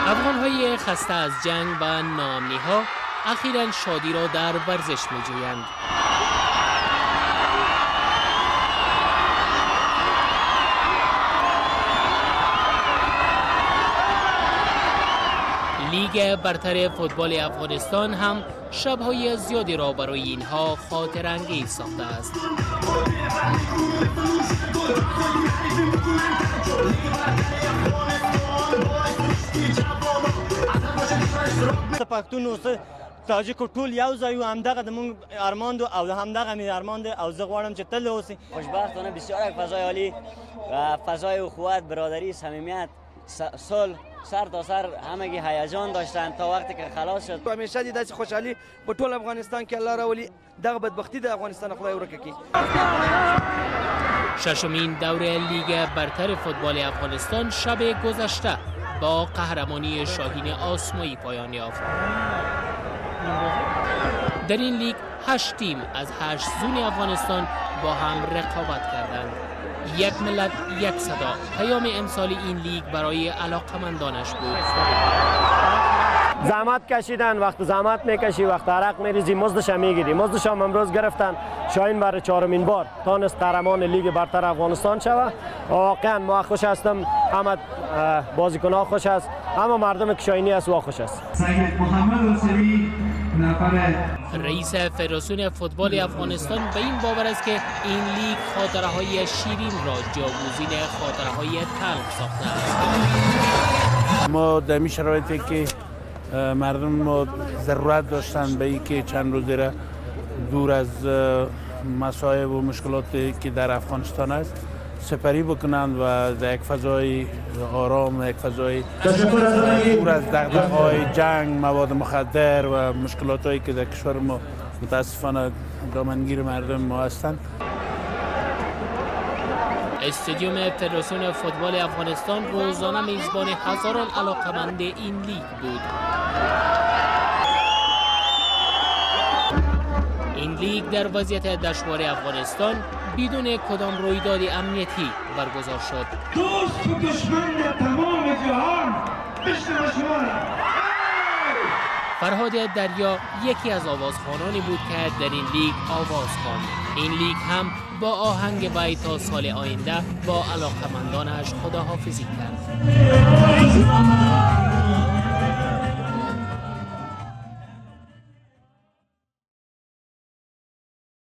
افغانهای خسته از جنگ و ناامنی ها اخیرا شادی را در ورزش می جویند. لیگ برتر فوتبال افغانستان هم شب‌های زیادی را برای اینها خاطرانگیز ساخته است. پښتون اوس تاجیک ټول یو ځای یو، همدغه د مونږ ارمان دو او همدغه مې ارمان دی او زه غواړم چې تل اوسې. خوشبختانه بسیار یک فضای عالی و فضای اخوت، برادری، صمیمیت، صلح، سر تا سر همگی هیجان داشتن تا وقتی که خلاص شد. همیشه دې داسې خوشحالي په ټول افغانستان کې الله راولي، دغه بدبختي د افغانستان خدای ورکه کړي. ششمین دور لیگ برتر فوتبال افغانستان شب گذشته با قهرمانی شاهین آسمایی پایان یافت. در این لیگ 8 تیم از 8 زون افغانستان با هم رقابت کردند. یک ملت یک صدا پیام امسال این لیگ برای علاقمندانش بود. زحمت کشیدن، وقت زحمت میکشی، وقت عرق میریزی، مزدش هم میگیری. مزدش هم امروز گرفتن. شاهین برای چهارمین بار تانست قهرمان لیگ برتر افغانستان شود. واقعا ما خوش هستم، همه بازیکن‌ها خوش است، همه مردم که شاهینی است خوش است. سید محمد حسینی نفر رئیس فدراسیون فوتبال افغانستان به این باور است که این لیگ خاطره های شیرین را جاگزین خاطره های تلخ ساخته است. ما در این شرایطی که مردم ما ضرورت داشتن به اینکه چند روز را دور از مصائب و مشکلاتی که در افغانستان است سپری بکنند و در یک فضای آرام، یک فضای دور از دغدغه‌های جنگ، مواد مخدر و مشکلاتایی که در کشور ما متاسفانه دامنگیر مردم ما هستند. استادیوم فدراسیون فوتبال افغانستان روزانه میزبان هزاران علاقمند این لیگ بود. این لیگ در وضعیت دشوار افغانستان بدون کدام رویداد امنیتی برگزار شد. دوست و دشمن تمام جهان بشنو شما. فرهاد دریا یکی از آوازخوانانی بود که در این لیگ آواز خواند. این لیگ هم با آهنگ وی تا سال آینده با علاقمندانش خداحافظی کرد.